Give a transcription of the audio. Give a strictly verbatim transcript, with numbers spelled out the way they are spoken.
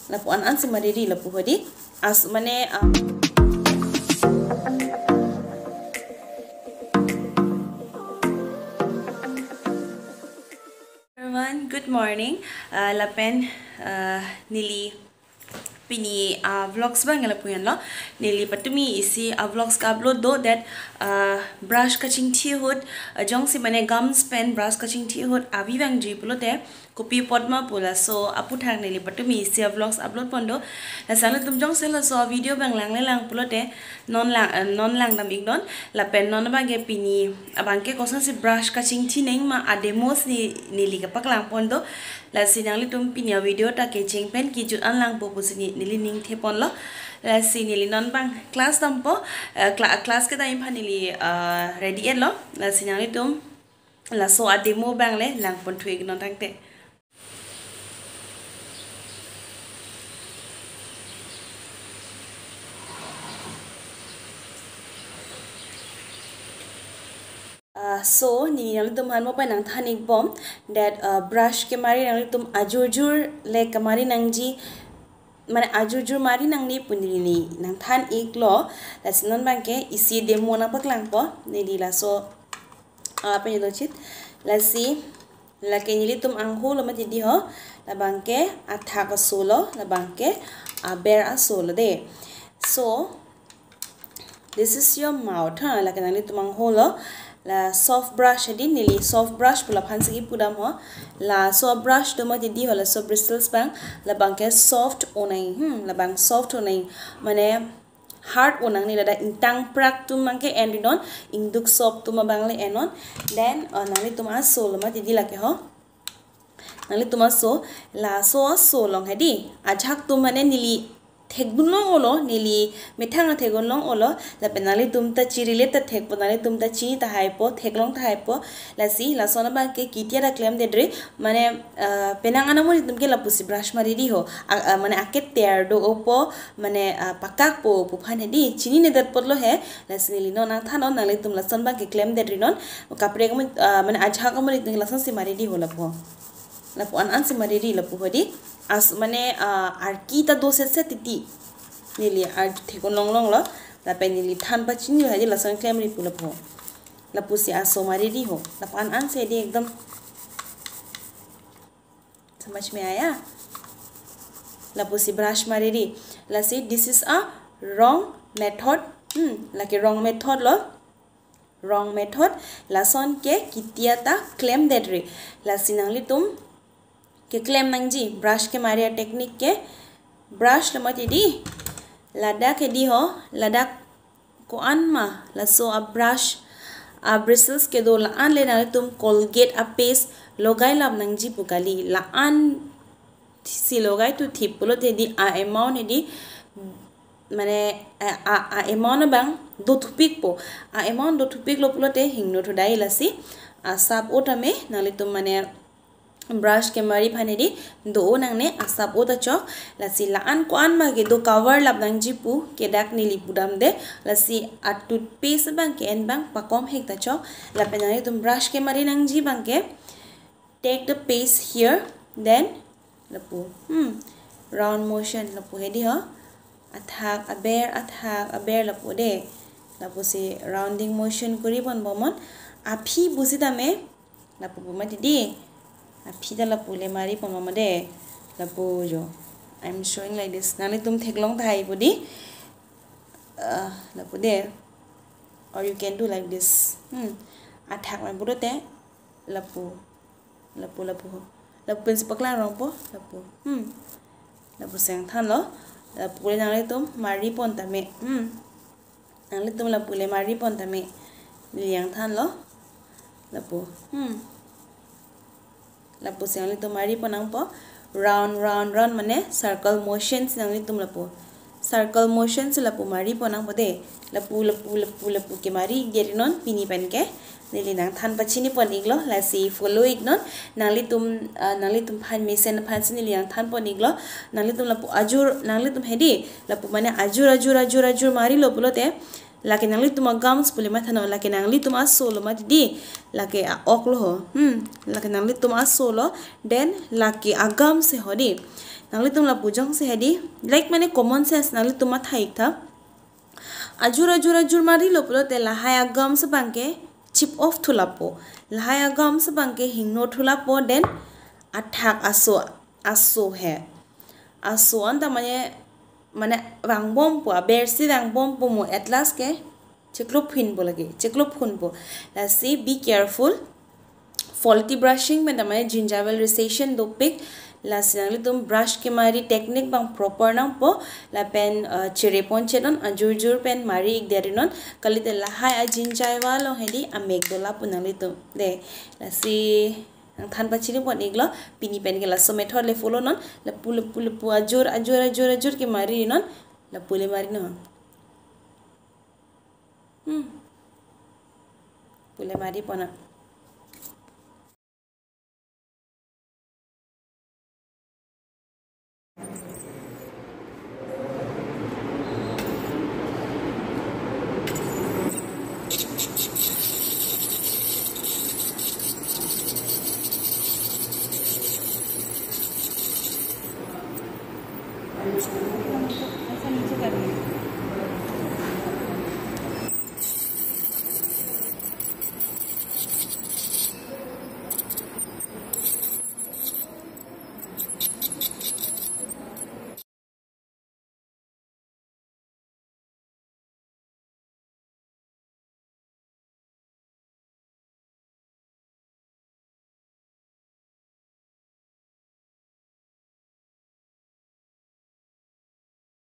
Lapu an ansi mari ri lapu hedi. As mane, ah, Everyone, good morning. Ah, lapen, ah, neli pini, ah, vlogs abang lapu henlo. Neli patumi isi, ah, vlogs ka-upload do that, ah, brush kachingthi ahut, ah, jongsi mane gums pen brush kachingthi ahut avi vangji pulote kopi apot ma pu laso aputhak neli patumi isi, ah, vlogs upload pon do. Lasi nanglitum jongsi laso video abang langle lang pulote non lang, eh, non langdam iknon. Lapen non abangke pini abangke kosonsi brush kachingthi nang ma a-demo si neli kapaklang pon do. Lasi nanglitum pini a-video ta kecheng pen kejut an langpo pusi ne-, neli ning the ponlo. Lasi neli non abang class dampo, eh, cla-, class kedam aphan neli, eh, ready etlo. Lasi nanglitum laso a-demo abang le lang pon thu iknon tangte. Ah, so, neli nanglitum aphan mo pen nangthan ikbom that, ah, brush kemari nanglitum ajurjur le kemari nangji, mane ajurjur mari nangne pu neli nangthan iklo. Lasi non abangke isi demo nangpaklangpo neli laso, ah, apa ya lo chit. Lasi lake nelitum angho lo mati di ho. Labangke athak aso lo, labangke aber aso lo de. So, this is your mouth, ha. Lake nanglitum angho lo. La soft brush hedi, neli soft brush pu laphan si kipudam ho. Laso brush do mati di ho, laso bristles abang, labangke soft onai, hmm, labang soft onai. Mane hard onang ni, ladak ingtang prak atum abangke en ri non, ingduk soft atum abang le en non. Then, uh, nanglitum aso lo mati di lake ho. Nanglitum aso, laso aso along hedi, ajahak atum mane neli thekdun long olo, neli methang thekdun long olo. Lapen nanglitum ta chiri le ta thekpo, nanglitum ta chini tahaipo, theklong tahaipo. Lasi lason abangke kiti ada klemdetri, mane, ah, penang anamon atum ke lapusi brush mari ri ho. A, a, mane aketer do-opo, mane, ah, pakakpo pu aphan hedi, chininedet apotlo he. Lasi neli non nangthan non, nanglitum lason abangke klemdetri non. Kaprek amu, ah, mane ajahak amu nelitum lasonsi mari ri ho lapu. Lapu an ansi mari ri lapu hedi. As mane, ah, arki ta do setset titi. Neli ar thekdun longlong lo. Lapen neli than pachini hedi lason klemri pu lapu. Lapusi aso mari ri ho. Lapu an ansi hedi ekdom. समझ में आया? Lapusi brush mari ri. Lasi this is a wrong method. Hmm, lake wrong method lo. Wrong method. Lason ke kiti ada klemdetri. Lasi nanglitum keklem nangji brush kemari a-technique ke. Brush lo mati di. Ladak hedi ho, ladak ko-an ma laso a-brush, a-bristles kedo la-an le nanglitum Colgate a-paste logai lap nangji pu kali. La-an si logai thu thip pulote di a-amount hedi, mane a, a, a-amount abang do thupikpo. A-amount do thupiklo pulote hingno thu dai. Lasi asap o tame nanglitum mane brush kemari aphan hedi do-o nangne, asap o ta chok. Lasi la-an ko-an ma kedo cover lap nangji pu ke dak neli pudamde. Lasi a-toothpaste abangke en abang pakom hek ta chok. Lapen nanglitum brush kemari nangji abangke take the paste here, then lapu, hmm, round motion lapu hedi ho. Athak aber, athak aber lapu de. Lapusi rounding motion kori pon bomnon. Aphi pusitame lapu pu mati di. Aphi ta lapu le mari pon bomnon de. Lapu jo. I'm showing like this. Nanglitum theklong tahai pu di. Ah, lapu de. Or you can do like this. Hmm. Athak ma pulote lapu. Lapu, lapu. Lapu pensi paklang rongpo, lapu. Hmm. Lapusi nangthanlo. Lapu le nanglitum mari pon tame. Hmm. Nanglitum lapu le mari pon tame. Neli nangthanlo. Lapu. Hmm. Lapusi nanglitum mari pon nangpo. Round, round, round mane circle motion si nanglitum lapu. Circle motion si lapu mari pon nangpo de. Lapu, lapu, lapu, lapu kemari deri non pini pen ke. Neli nangthan pachini pon iklo, lasi follow iknon. Nanglitum, ah, nanglitum aphan mesen aphansi neli nangthan pon iklo. Nanglitum lapu ajur, nanglitum hedi. Lapu mane ajur, ajur, ajur, ajur marilo pulote. Lake nanglitum a-gums pu le mathanon, lake nanglitum aso lo mati di. Lake a-ok lo ho. Hmm, lake nanglitum aso lo. Then lake a-gums si ho di. Nanglitum lapu jongsi hedi, like mane common sense nanglitum matha-ik tha. Ajur ajur ajur marilo pulote lahai agum abangke chip off thu lapo. Lahai agum abangke hingno thu lapo, then athak aso, aso he. Aso anta mane, mane vangbompo, abersi vangbompo mo, at last ke chiklo phunpo lake, chiklo phunpo. Lasi be careful. Faulty brushing pen ta mane gingival recession dopik. Lasi nanglitum brush kemari technique abang proper nangpo. Lapen, uh, chirepon chetnon, ajur jur pen mari-ik derinon. Kalite lahai a-gingiva along hedi amek do lapu nanglitum de. Lasi nangthan pachinipon-iklo, pini pen ke laso method le follow non. Lapu lapu lapu ajur ajur ajur ajur kemarinon. Lapu le marinon. Hmm. Pule mari pona.